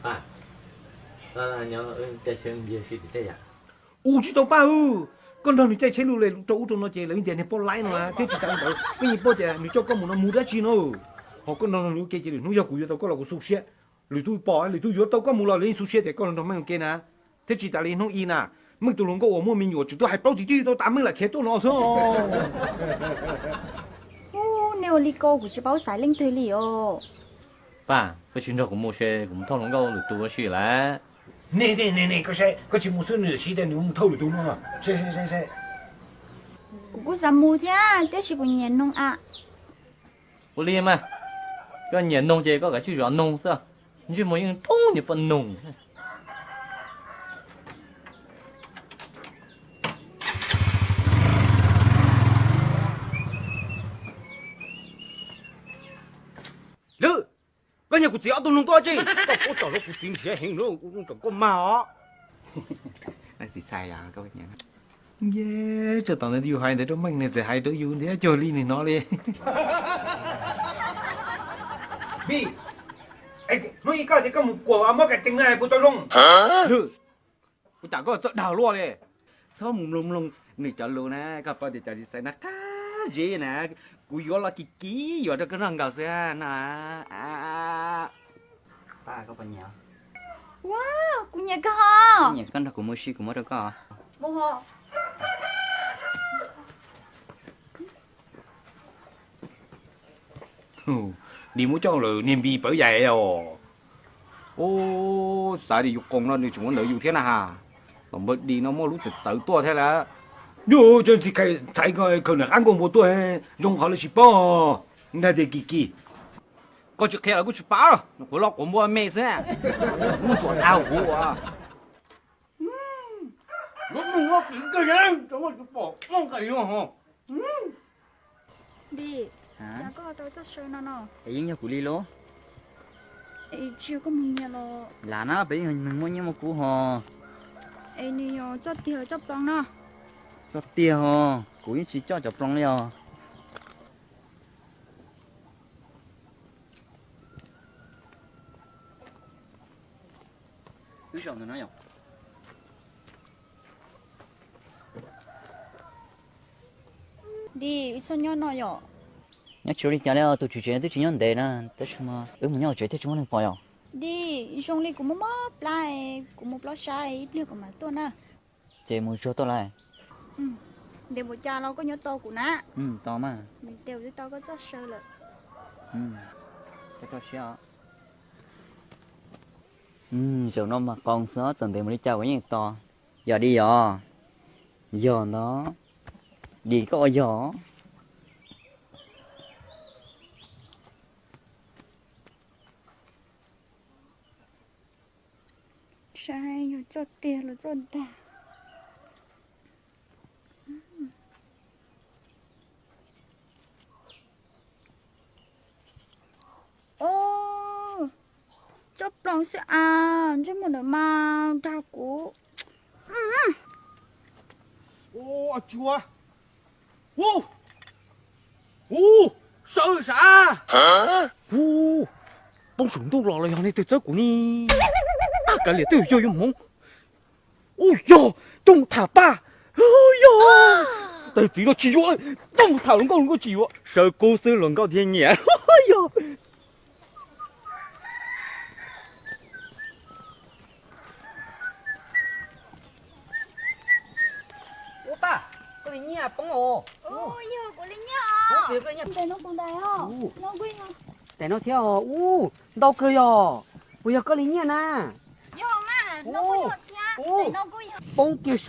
Ua tsis tau paj, koj nrog nws caij tsheb lug rau ub rau no ces lawv tias niag poj laib no thiab tsis tas li ntawd koj yeej paub tias nws coj koj mus no mus dab tsi no. Ho koj nrog nws ua ke ces lwm hnub yog kuv yuav tau koj los kuv xu siab. Lwm tus pom lwm tus yuav tau koj mus los lawv yeej xu siab tias koj los nrog Meej ua ke na. Thiab tsis tas li hnub i na, Meej tus hluas nkauj uas muaj me nyuam tseem tuaj hais plaub tim twb tau tas Meej lam khiav tuaj no xwb. Ub, nej ua li ko kuv tsis paub xaiv leej twg li os. Paj, koj tsis nrog kuv mus se kuv mus thauj hluas nkauj lwm tus ua si lawm. Ne ne ne ne, koj saib, koj tsis mus xwb nws siv tias nws mus thauj lwm tus no. Kuv kuj xav mus thiab tiam sis kuv nyiam noog a. Ua li mas, koj nyiam noog ces koj kav tsij zov noog xwb, ntsej muag yeej thoob niag poj noog. Lwm, koj nyiam kuv txiv ob tug noog tuaj tsi? Koj puas tsom rau kuv txiv nrhiav heev lawm, kom koj mag os. Txiv txhais, nce tsa tom ntawd yus hais ntawd rau Meej nws txawm hais rau yus ntiab cuag li nws hnov li. Bi, hnub ib koj tias koj mus kuam mob kas cees na puas tau zoo? Lwm, kuv cas koj txawj dag luaj li. Txhob mus mloog mloog nws cov lus na, koj paub tias cov txiv txhais no qab zib na, kuv yuav los kiv kiv yuav rau koj noj nkaus xwb na. Ua, kuv nyiam koj ho. Nyiam koj nrog kuv mus si kuv muab rau koj. Dim muab coj lawm niag Npis pawv yaim os. Ub, xav tias yus qoos no nws tseem muab ntawd yus thiab na has. Kom npawg Dim no muaj lub txawv txawv tuaj thiab lawm. Nws cov txiv txhais khaws nram qab nkuaj npua tuaj zoo qhov lawv tsis paub. Ntag tias Kis Kis, koj tsis qhia lawv kuj tsis paub, quav loj quav npua me xwb. Ntxuav dag huv. Dim, cas koj tau txoj saw no no? Es yeej yog kuv li lauj. Es tsis yog koj mus nyiag los? Lam na, peb yeej yog neeg muaj nyiaj muaj kub ho. Es nws yog txoj tiag los txoj ploos no? Txoj tiag ho, kuv yeej tsis coj cov ploos li os. Wb zaum ntawm no yom. Dim, wb txhob nyob no yom. Nyob tsis ua li cas li os, tus tswv tsev twb tsis nyob ntev na, tab sis mas wb mus nyob hauv tsev thiaj tsis muaj neeg pom yom. Dim, zoo li kuv mob mob plab, kuv mus plob saib ib pliag kuv mam tuaj na. Ces mus tsuag tuaj lawm. Ntev npaum cas los koj nyob tos kuv na. Tos mas. Ntev kuv twb tau koj txoj saw lawm. Koj tso siab os. Zaum no mas qoos xwb, txawm ntev mus li cas kuv yeej tos. Yog Dim yog? Yog ntag. Dim koj ua yog. Saib yog txoj tiag los txoj dag. Os, txoj ploos xwb as, ntsej muag ntawd mas dag kuv. Ua, tsis ua. Hu, hu, sawv sav. Hu, poob saum ntuj los los yog nej twb txawb kuv ni. Kav liam twb yog yuav hmoov. Ub yog, coj mus tham paj. Yog, tus txiv no tsis yuav, coj mus tham hluas nkauj, hluas nkauj tsis yuav, sawv kub xwb hluas nkauj thiaj nyiam. Yog. Ub paj, koj li nyiaj poob os. Yog kuv li nyiaj os. Ntes no kuv ntais os. Ntes no thiab os. Ub, ntau kawg yog. Puas yog koj li nyiaj na? Yog mas, no kuj yog thiab. Ntes no kuj yog. Poob kiag.